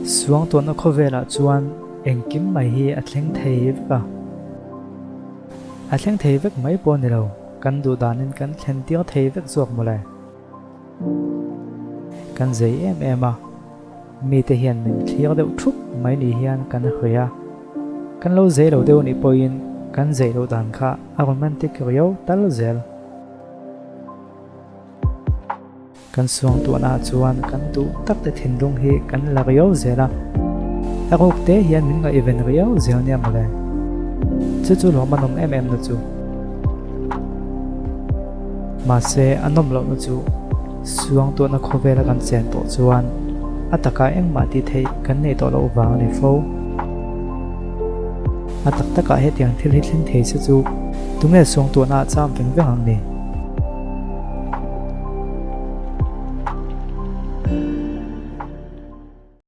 Suangtuahna khawvelah chuan engkim mai hi a thleng thei vek a. A thleng thei vek mai pawh a ni lo, kan duh danin kan thlen tir thei vek zawk mawle. Kan zei em em a, mite hian min thlir deuh thup mai ni hian kan hria. Kan lo zei lo deuh nih pawhin kan zei loh dan kha a romantic riau tal zel. Kan suangtuahna ah chuan kan duh tak te thinlung hi kan la riau zel a, a ruk te hian min ngaihven riau zel nia mawle. Chu chu lawm a nawm em em na chu. Mahse a nawm lohna chu suangtuahna khawvela kan chen tawh chuan a taka engmah tih theih kan nei tawh loh vang a ni fo. A tak takah hetiang thil hi thleng thei se chu tunge suangtuahna ah cham veng veng ang ni?